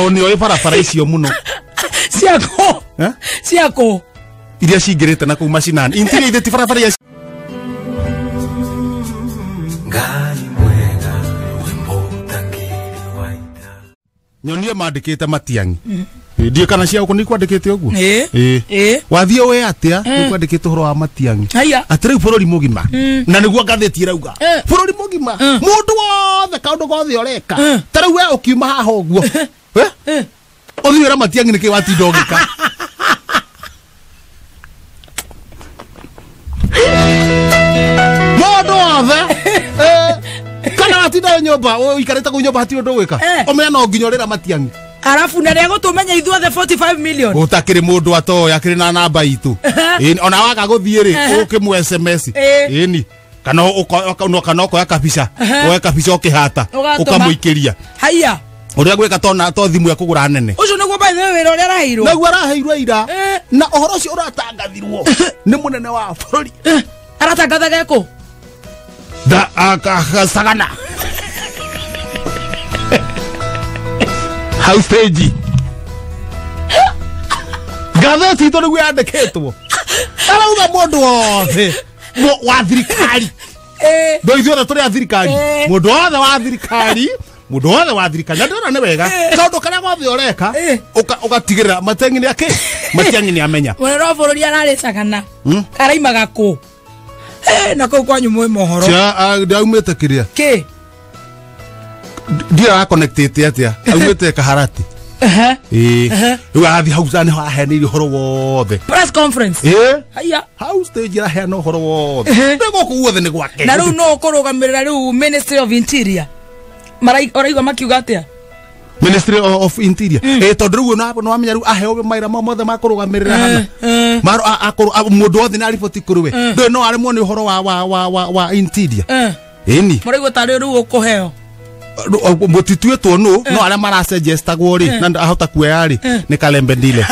Tondũ nĩ oĩ barabara icio mũno. Ciakũ. Eh? Ciakũ. Iria cingĩrĩte na kũu macinani. Interior ithe ti barabara iria nyonie mandĩkĩte Matiang'i. Ndiĩ kana cia gũkũ nĩ kwandĩkĩte ũguo. Ĩĩ. Ĩĩ. Wathiĩ ũĩ atĩa nĩ kwandĩkĩte ũhoro wa Matiang'i. Haiya. Atĩ rĩu bũrũri mũgima na nĩguo ngathĩti ĩrauga bũrũri mũgima mũndũ wothe kaũndũ gothe ũreka ta rĩu we ũkiuma haha ũguo ũthiĩ wĩra Matiang'i nĩkĩ watinda ũgĩka. Mũndũ wothe kana watinda wĩ nyũmba ũikarĩte kũu nyũmba hatirĩ ũndũ ũgwĩka ũmenya no nginya ũrĩra Matiang'i. Arafu na rĩa gũtũmenya ithuothe 45 million. Gũtakĩrĩ mũndũ atoĩ akĩrĩ na namba itũ. Ona waga gũthiĩ rĩ ũkĩmũ SMS. Ĩni kana kana ũkoya kabica woe kabica ũkĩhata ũkamũikĩria. Haiya. Ũrĩa gwĩka tona to thimũ ekũgũra nene. Ũcio nĩguo by the way wĩra ũrĩa araheirwo. Nĩguo araheirwo ira. Na ũhoro ũcio ũratangathirwo nĩ mũnene wa bũrũri. Aratangathaga kũ? Da Sagana. House stage. Ngathĩti itũ nĩguo yandĩkĩtwo. Arauga mũndũ wothe wa thirikari. Ndũ ithuothe tũrĩ a thirikari. Mũndũ wothe wa thirikari. Mũndũ wothe wa thirikari. Na ndĩrona nĩ wega. Kaũndũ karĩa gothe ũreka ũgatigĩrĩra Matiang'i nĩ akĩ? Matiang'i nĩ amenya. Mũnene wa bũrũri ararĩ Sagana. Araimaga kũ? Na kũu kwanyu mwĩ mohoro. Ndaumĩte kĩrĩa? Kĩ? Ndio connectĩte atĩa? Aumĩte Kaharati. Rĩu arathiĩ hau nĩho aheanĩire ũhoro wothe. Press conference. Haiya. Hau stage araheana ũhoro wothe. Rĩu gũkũ guothe nĩ gwake. Na rĩu no ũkũrũgamĩrĩra rĩu Ministry of Interior. Ũraigua makiuga atĩa? Ministry of Interior. Tondũ rĩu no wamenya rĩu aheo mawĩra mau mothe ma kũrũgamĩrĩra hana. Maro mũndũ wothe nĩ ariboti kũrĩ we. Ndũĩ no aremwo nĩ ũhoro wa Interior. Ĩni. Mũraigua tarĩ rĩu ũkũheo. Mũtituĩtwo nũ no arĩa marasuggestagwo rĩ na ahota kuoya rĩ nĩ Kalembe Ndile.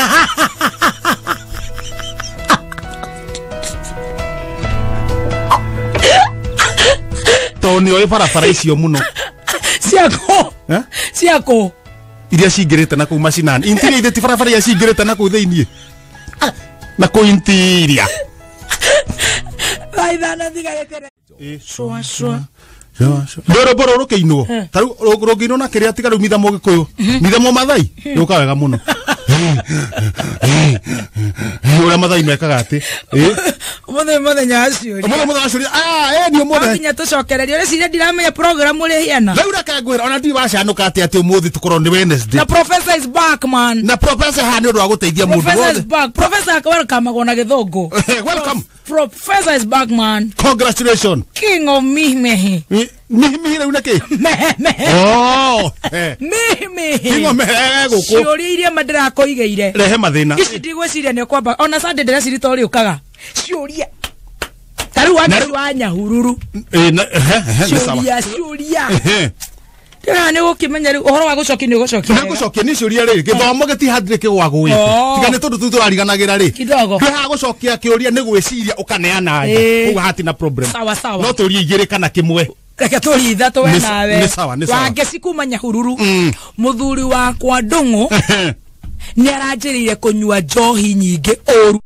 Tondũ nĩ oĩ barabara icio mũno. Ciakũ. Ciakũ. Iria cingĩrĩte na kũu macinani. Interior ithe ti barabara iria cingĩrĩte na kũu thĩiniĩ. Na kũu interior. Thaa ithano thigarĩte. Cua cua. Rwĩmbo rũrũ rũkĩinwo ta rĩu rũngĩinwo na kĩrĩa tiga rĩu mithamo Gĩkũyũ mithamo Mathai rũka wega mũno ũrĩa Mathai mekaga atĩ ũmũthĩ mũthenya wa ciũria. Ũmũthĩ mũthenya wa ciũria. Ni ũmũthĩ. No nginya tũcokererie. Ũreciria ndiramenya program ũrĩa ĩhiana. Rĩu reke ngwĩre ona ndirĩ wacanũka atĩ atĩ ũmũthĩ tũkorwo nĩ Wednesday. Na professor is back man. Na professor haha nĩ ũndũ wa gũteithia mũndũ wothe. Professor is back. Professor welcome na gĩthũngũ. Welcome. Professor is back man. Congratulations. King of mihi. Mihi rĩu nĩkĩ? Mehe. Oh. Mihi. King of mehe gũkũ. Ciũria iria ma ndĩrakũigĩire. Rehe mathĩna. Ici ndigwĩciria nĩ ũkwamba ona Sunday ndĩreciria to ũrĩũkaga. Ciũria. Ta rĩu wandĩki wa Nyahururu. Ciũria ciũria. Ndĩrona nĩ ũgũkĩmenya rĩu ũhoro wa gũcokia nĩ ũgũcokia. Nĩ gũcokia nĩ ciũria rĩ gĩthomo gĩtihathire kĩgwagũĩte. Tiga nĩ tondũ tu tũrariganagĩra rĩ. Kidogo. Ndĩ haha gũcokia kĩũria nĩ gwĩciria ũkaneana anja. Ũguo hatina problem. Sawa sawa. No tũrie igĩrĩ kana kĩmwe. Reke tũrie ithatũ we nawe. Nĩ sawa nĩ sawa. Wangeci kuma Nyahururu. Mũthuri wakwa Ndũng'ũ nĩ aranjĩrĩire kũnyua njohi nyingĩ ũru.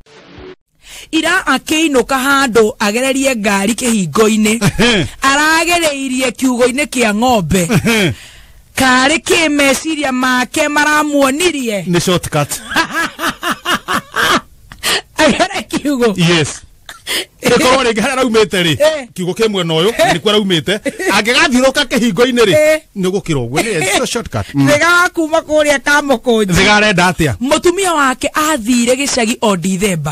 Ira akĩinũka handũ agererie ngari kĩhingo-inĩ. Aragereirie kiugo-inĩ kĩa ng'ombe. Karĩ kĩ meciria make maramuonirie. Nĩ shortcut. Agere kiugo. Yes. Ĩkorwo rĩngĩ harĩa araumĩte rĩ kiugo kĩ mwena ũyũ nĩkuo araumĩte angĩgathiũrũka kĩhingo-inĩ rĩ nĩ gũkĩra ũguo nĩ shortcut. Thiga kuma kũrĩa Kamũkũnji. Thiga arenda atĩa? Mũtumia wake athire gĩcagi o Dithemba.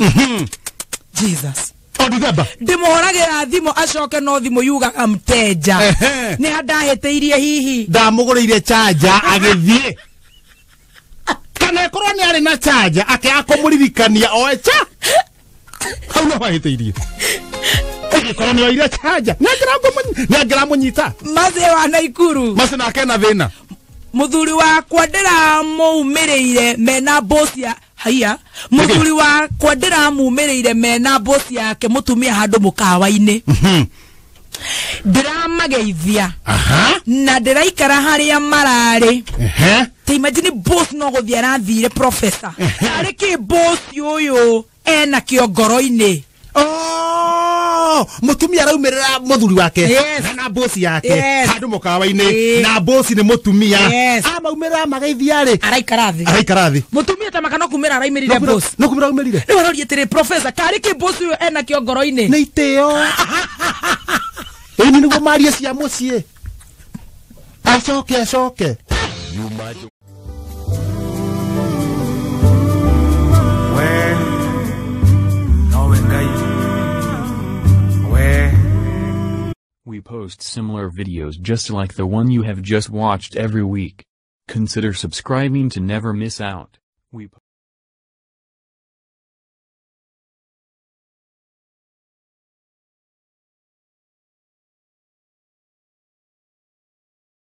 Jesus. O Dithemba. Ndĩmũhũragĩra thimũ acoke no thimũ yugaga mteja. Nĩ ha ndahĩtĩirie hihi. Ndamũgũrĩire charger agĩthiĩ. Kana ĩkorwo nĩ arĩ na charger akĩaga kũmũririkania oe cha. Hau no wahĩtĩirie. Ĩgĩkorwo nĩ oire charger. Nĩ angĩramũnyita. Mathĩ wa Naikuru. Mathĩ nake ena thĩna. Mũthuri wakwa ndĩramũumĩrĩire mena boss ya haiya. Mũthuri wakwa ndĩramumĩrĩire mena boss yake mũtumia handũ mũkawa-inĩ. Ndĩramageithia. Na ndĩraikara harĩa mararĩ. Ta imagine boss no gũthiĩ arathire professor. Arĩ kĩ boss ũyũ ena kĩo ngoro-inĩ. Oh, mutumia araumirira muthuri wake. Yes. Na boss yake. Yes. Handu mukawa-inĩ. Yes. Na boss nĩ mutumia. Yes. Amaumĩrĩra mageithia rĩ. Araikara thĩ. Araikara thĩ. Mutumia ta makano kumĩra araimirire boss. No kumĩra aumirire. Rĩu aroria atĩrĩ professor karĩ kĩ boss ũyũ ena kĩo ngoro-inĩ. Nĩ itĩo. Ĩni nĩguo marie cia mũciĩ. Acoke acoke. We post similar videos just like the one you have just watched every week. Consider subscribing to never miss out. We